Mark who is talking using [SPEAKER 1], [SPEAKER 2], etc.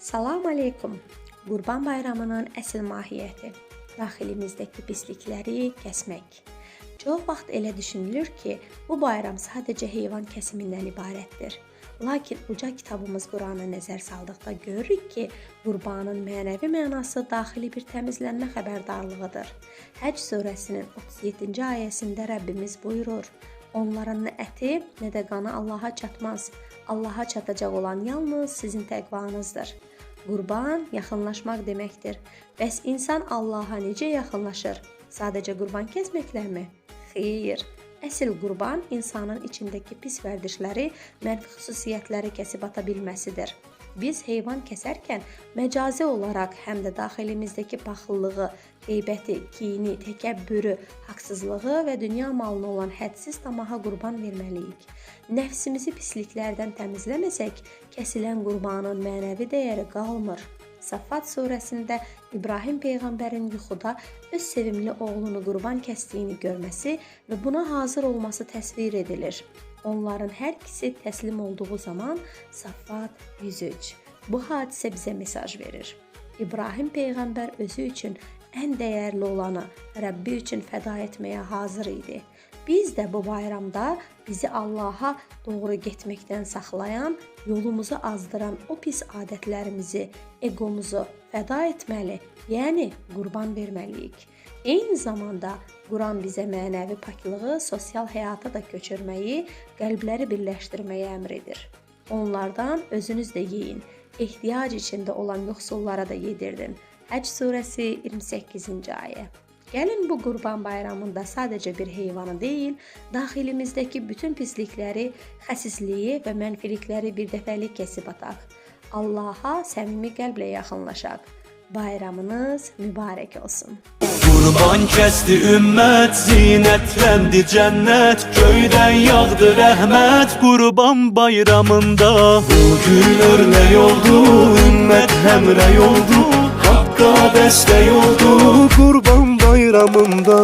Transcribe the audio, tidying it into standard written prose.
[SPEAKER 1] Salam aleykum. Qurban Bayramının əsl mahiyyəti daxilimizdəki pislikləri kəsmək. Çox vaxt elə düşünülür ki, bu bayram sadəcə heyvan kəsimindən ibarətdir. Lakin uca kitabımız Qurana nəzər saldıqda görürük ki, qurbanın mənəvi mənası daxili bir təmizlənmə xəbərdarlığıdır. Həcc surəsinin 37-ci ayəsində Rəbbimiz buyurur: Onların nə əti, nə də qanı Allaha çatmaz. Allaha çatacaq olan yalnız sizin təqvanızdır. Qurban yaxınlaşmaq deməkdir. Bəs insan Allaha necə yaxınlaşır? Sadəcə qurban kəsməkləmi? Xeyr. Əsl qurban insanın içindəki pis vərdişləri, mənfi xüsusiyyətləri kəsib ata bilməsidir. Biz heyvan kəsərkən məcazi olaraq həm də daxilimizdəki paxıllığı, qeybəti, kini, təkəbbürü, haqsızlığı və dünya malına olan hədsiz tamaha qurban verməliyik. Nəfsimizi pisliklərdən təmizləməsək, kəsilən qurbanın mənəvi dəyəri qalmır. Saffat surəsində İbrahim peyğəmbərin yuxuda öz sevimli oğlunu qurban kəsdiyini görməsi və buna hazır olması təsvir edilir. Onların hər ikisi təslim olduğu zaman Saffat 103. Bu hadisə bizə mesaj verir. İbrahim peyğəmbər özü üçün ən dəyərli olanı Rəbbi üçün fəda etməyə hazır idi. Biz də bu bayramda bizi Allaha doğru getməkdən saxlayan, yolumuzu azdıran o pis adətlərimizi, egomuzu fəda etməli, yəni qurban verməliyik. Eyni zamanda Quran bizə mənəvi paklığı sosial həyata da köçürməyi, qəlbləri birləşdirməyi əmr edir. Onlardan özünüz də yeyin, ehtiyac içində olan yoxsullara da yedirdin. Həcc surəsi 28-ci ayə. Gəlin bu Qurban Bayramında sadəcə bir heyvanı deyil, daxilimizdəki bütün pislikləri, xəsisliyi və mənfilikləri bir dəfəlik kəsib ataq. Allaha səmimi qəlblə yaxınlaşaq. Bayramınız mübarək olsun.
[SPEAKER 2] Qurban kəsdi ümmət, zinətləndi cənnət, göydən yağdı rəhmət Qurban bayramında. Bugün örnək oldu, ümmət həmrəy oldu, Haqqa dəstək oldu Qurban bayramında.